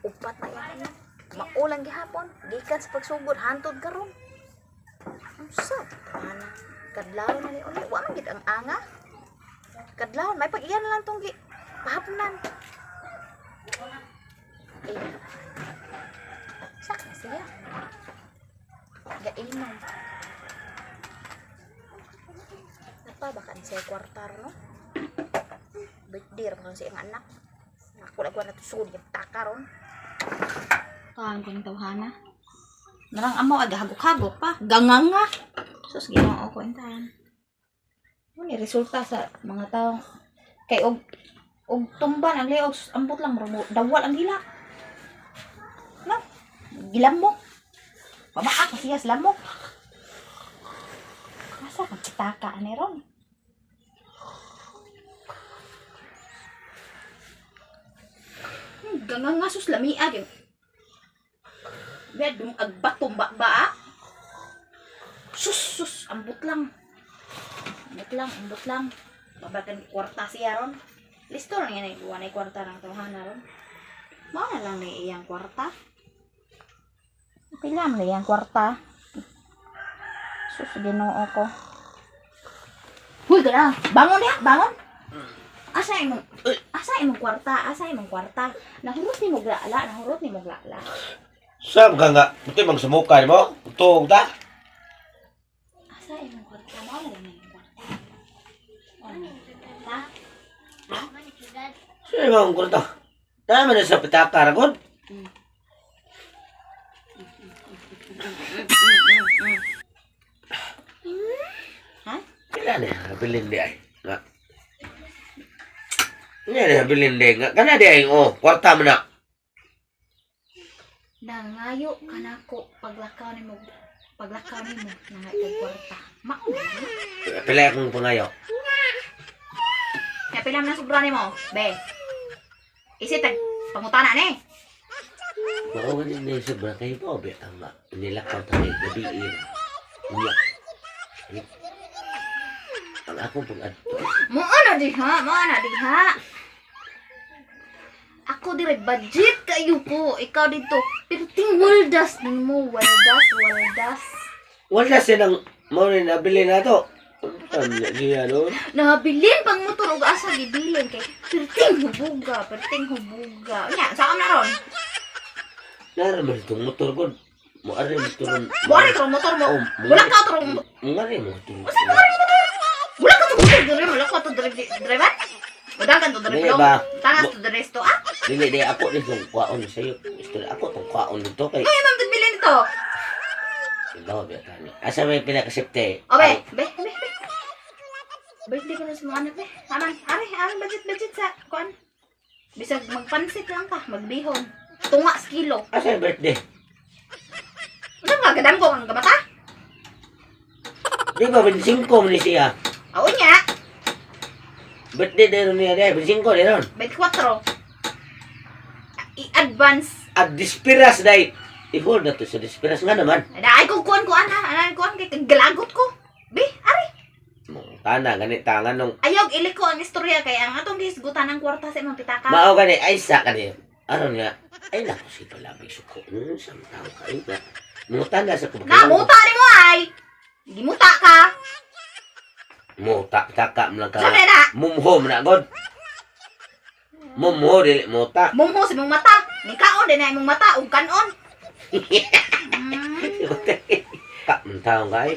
Upat na yan ano. Maulan gihapon. Gikan sa pagsugod hantod karon. Unsa ana? Kadlawon na ni uli. Wa man gid ang anga. Kadlawon may pag-iyan na lang tong gi pahapnan. Eh. Sak na siya. Gainom. Napa baka ni siya kwartar no? Birthday ra pa siya ang anak. Ako lang na tusod yung taka ron. Kaan ko ng tawhana. Narang amo ay gahagok-hagok pa. Ganganga. Sus, ginoo ko intahan. Ano ni resulta sa mga taong kay og tumban ang liog sus, ambot lang murag dawal ang hila. No? Gilamok. Pabaa kasi siya sa lamok. Asa kang pitaka ani ron? Ganganga sus lamia gyud. Bed dum agbatom ba ba? Ah. Sus sus ambot lang. Ambot lang, ambot lang. Babagan kwarta siya ron. Listo lang yan eh. Buwan ay kwarta ng tawhana ron. Mao na lang ni iyang kwarta. Okay lang na iyang kwarta. Sus, ginoo ko. Huy, gana. Bangon diha, bangon. Asa imong kwarta? Asa imong kwarta? Nahurot ni mo glala, nahurot ni mo glala. Saan ka nga? Buti mang sumuka mo? Tuog ta? Asa imong kwarta? Mao na lang na imong kwarta. Mao na lang imong kwarta. Saan mo ang kwarta? Tama na sa pitaka, ragod. Ha? Kailan na habilin di ay? Nga. Nga na habilin di nga. Kana di ay, oh, kwarta mo na. Nangayo kanako paglakaw nimo nangay kag kwarta. Mao na lang. Pila akong pangayo. Kaya pila man ang sobra nimo, be. Isi tag pangutana ni. Mao gani ni sobra kayo po, be, ang nga. Nilakaw ta kay gabi eh. Unya. Ang akong pag-adto. Mo na diha, mo na diha. Ako dire budget kayo ko. Ikaw dito, perting waldas nimo, waldas, waldas. Wala silang mao ni nabili na to. Ang niya no? Nabilin pang motor og asa gibilin kay perting hubuga, perting hubuga. Nya, sa na ron? Naraman itong motor ko. Muari motor. Buwari ka motor mo. Oh, Wala ka tong Muari motor. Wala ka motor. Wala ka tong motor dire, wala ka to dire driver. Udagan to dire Dili ba? Tangas to dire to ah. Dili di ako ni tong kwaon sa iyo. Istorya ako tong kwaon nito kay Ay, ma'am bilin nito. Ibaw ba tani. Asa may pinakasipte? O be, be, be, be. Birthday ko na sa mga anak be. Aman, ari, ari budget budget sa kuan. Bisag magpansit lang ka, magbihon. Tunga sa kilo. Asa yung birthday? Unsa ka gadam ko ang gamata? Di ba 25 man ni siya? Aw nya, Birthday din niya di 25 din ron. 24. I-advance. At dispiras dai. I-hold na to sa dispiras nga naman. Ay ko kuan kuan ha, anay kuan kay galagot ko. Be, ari. Tana gani tangan nung Ayaw iliko ang istorya kay ang atong gihisgutan ang kwarta sa imong pitaka. mao gani ay sa kani. Aron nga ay nako si palabig suko. Sa tao kayo nga. Muta na sa Na muta nimo ay. Gimuta ka. Muta taka man lang ka. Sa na. Mumho man na god. Mumho dili muta. Mumho sa imong mata. Ni kaon din na imong mata ug kanon. Ka man taong kay.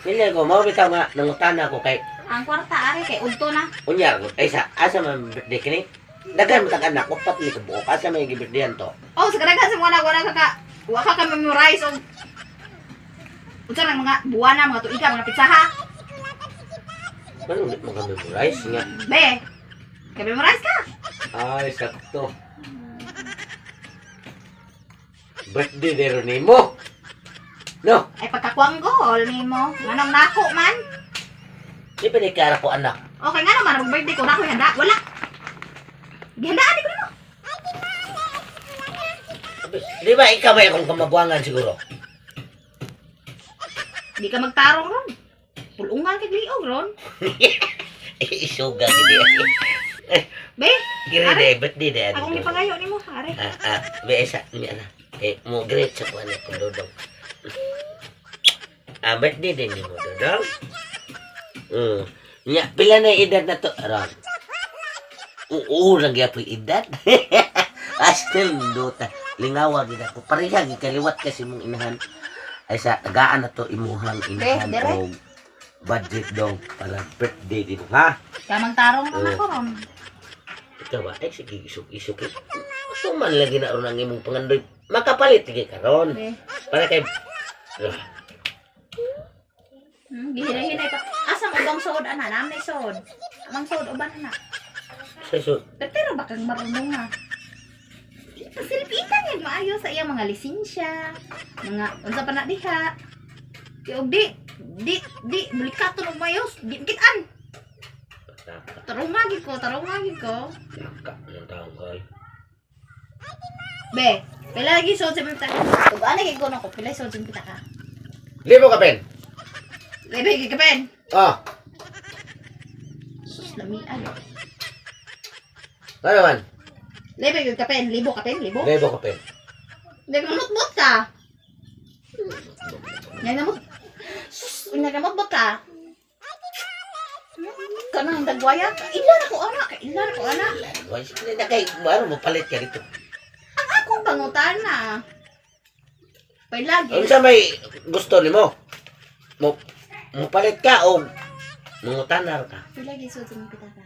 Dili ko mao bitaw nga nangutana ko kay Ang kwarta ari kay udto na. unya ko ay sa asa man birthday kini. Daghan man tag anak upat ni kabuok asa may gibirthdayan to. Oh, sa kadaghan sa mga anak wala ka ka wa ka ka memorize og unsa nang mga buwana, mga tuiga, mga pitsaha. Ano di mo ka memorize nga. Be. Ka memorize ka. Ay sakto. Birthday dero nimo. No, Ay pagkakwanggo nimo. Nganong nako man. di pa ni kara ko anak. Okay nga naman ang birthday ko na ako handa. Wala. Gihandaan ko nimo. Di ba ikaw may akong kamabuangan siguro? Di ka magtarong ron. Pulungan kag liog ron. Isuga gid. Eh, Be, Kiri Are. de, birthday de. Akong gipangayo nimo, are. Ah, ah, be isa niya na. Eh, mo great sa kuan kung Dodong. Ah, birthday din ni mo, Dodong. Nya, pila na yung edad na to? Aron. Oo, lang gyapon edad. Ah, still duta. Lingawa gid ako. Pareha gid kaliwat kasi mong inahan. Ay sa tagaan na to imuhang inahan Be, dire. og budget dong para birthday din mo, ha? Kamang tarong Oh. na ako ron. Ikaw ba? Ay, sige, isuk, isuk. Tuman lagi na ron ang imong pangandoy. Makapalit lagi karon. Be. Para kay... Ah, Gihinay-hinay pa. Asa mo bang suod ana? Namay suod. Amang suod uban ana. Sa so, Pero pero bakang marunong ha. Pasilpitan yan maayo sa iyang mga lisensya, mga unsa pa na diha. Kay og di di di bulikaton og mayos, di kitan. Naka, Tarunga gid ko, tarunga gid ko. naka, ng taong kay. Be, pila lagi suod sa pitaka. Ug ana kay ko nako, pila suod sa pitaka. Libo ka, Pen! Lebe gid ka pen. Ah, Sus lamian. ano man? Lebe gid ka pen, libo ka pen, libo. Libo ka, Pen. Nagmutmut ka. Nagmut. Sus, nagmutmut ka. Kanang dagwaya, kaila na ko ana, kaila na ko ana. Wala, sige na kay, ano mo palit ka dito? Ang akong pangutana. Pailagi. Unsa may gusto nimo? Mo mo palit ka o mangutanar ka? Pailagi suod sa mga pitaka.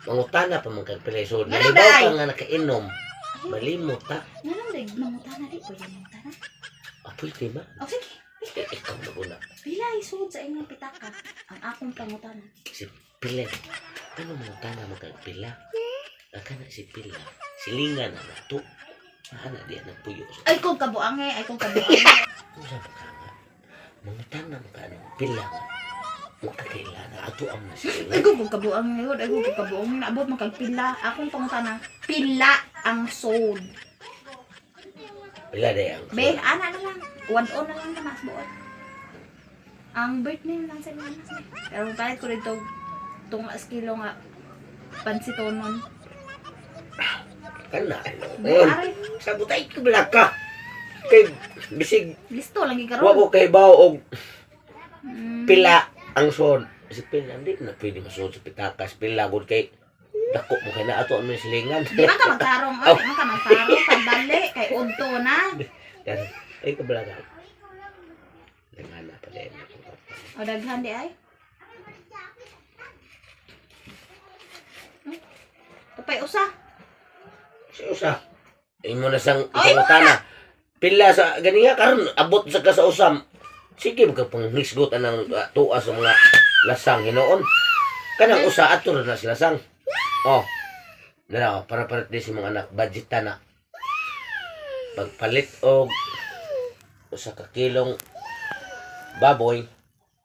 Mangutana pa man kag pilay. So, Nga nalibaw day. ka nga nakainom. Malimot ta. Nga lang mangutana di pwede mangutana. Apoy di ba? O sige, Eh, ikaw na una. pila isuod sa inyong pitaka ang akong pangutana. Si Pila. Ano mangutana mo kag pila? Aka na si Pila. Silingan na nato. Ana diya nagpuyo. Ay kong kabuange, ay kong kabuange. Unsa ba ka nga? Mangutana mo ka anong pila nga. Makakaila na ato ang Ay nasilingan. kong kabuange, ay kong kabuange, naabot man kag pila. Akong pangutana, pila ang sold. Pila day ang Be, ana na lang. 1-0 na lang na mas buot. Ang birthday na lang sa mga anak niya. Pero palit ko rito tong kilo nga pansitonon. Kana. Be, On. aray, Sabot ay kabla ka. Kay bisig listo lang wa gikaron. ko kay bao og pila ang suod. Si pila hindi na pwede masuod sa pitakas. Pila gud kay dako mo kay na ato ang mga silingan. Di man ka magtarong, oh. Di man ka magtarong. Pagdali, kay udto na. Yan. Ay kabla ka. Daghan na pala yun. O, daghan di ay. Tapay usa. Si usa. Imo na sang Oh, imo ipangutana. Pila sa gani nga karon abot sa ka sa usam. Sige ba ka pang hisgot anang tuwa sa mga lasang hinuon. Kanang usa ato ra na sila sang. Oh. Dala para para di sa mga anak budget ta na. Pagpalit og usa ka kilong baboy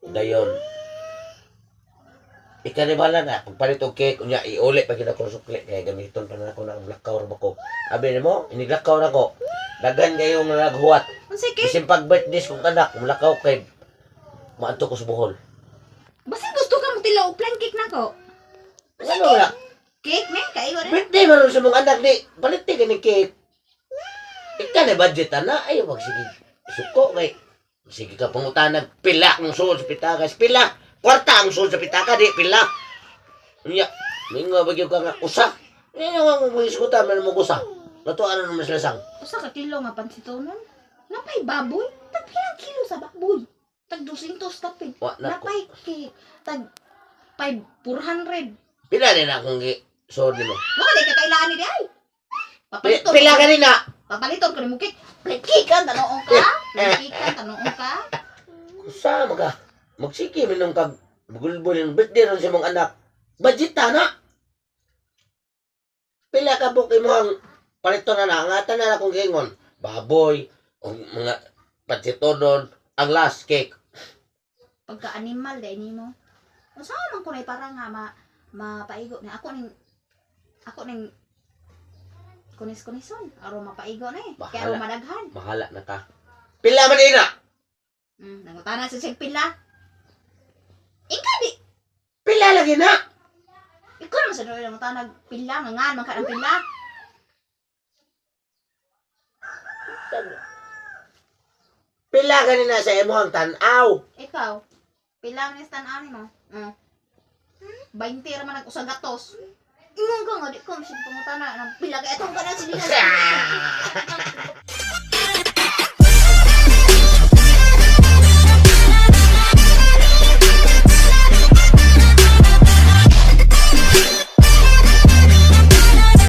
dayon ikanibala na pagpalit og cake unya iuli pa gid ako sukli kay gamiton pa na ako na ang lakaw ra ba ko abi nimo iniglakaw na ko daghan kayo nga naghuwat. Unsay cake? Bisin pag birthday kong anak mulakaw kay maadto ko sa Bohol. Basta gusto ka mo tilaw plain cake na ko. Ano na? Cake men, kaigo rin. Birthday man sa mga anak di palit di kani cake. Ika na budget ana ay wag sige suko kay sige ka pangutanag pila ang suod sa pitakas pila kwarta ang suod sa pitaka di pila. Unya mingo ba gyud ka nga usa. Eh nga mo isgutan man mo usa. Natuan na naman sila sang. Usa ka kilo nga pansitonon. Napay baboy. Tag pilang kilo sa baboy? Tag 200 kapin. Wa na ko. Napay cake. Tag 5 400. Pila din akong gi suod nimo. Mo di ka kailangan ni di ay. Papaliton. Pila kanina. Papaliton ko nimo cake. Plain cake ka tanoon ka. Plain cake ka tanoon ka. Usa maga. Magsige minong kag bugulbol ang birthday ron sa mong anak. Budget ta na. Pila ka buk imong palito na na ang na akong giingon. Baboy o mga patsitonon ang last cake. Pagka animal dai nimo. Unsa man ko para nga ma mapaigo ni ako ning kunis-kunison aron mapaigo na eh. Kaya aron Bahala. madaghan. Mahala na ka. Pila man ina. Nangutana sa siyang pila. Ika di Pila lagi na. sa doon mo tanag pila nga ngan man ka ng pila. Pila ganina sa imong tan-aw. Ikaw, pila man is tan-aw nimo? 20 ra man nag usa gatos. Ingon ka nga di ko sige pangutana ng pila kay atong kanan sila.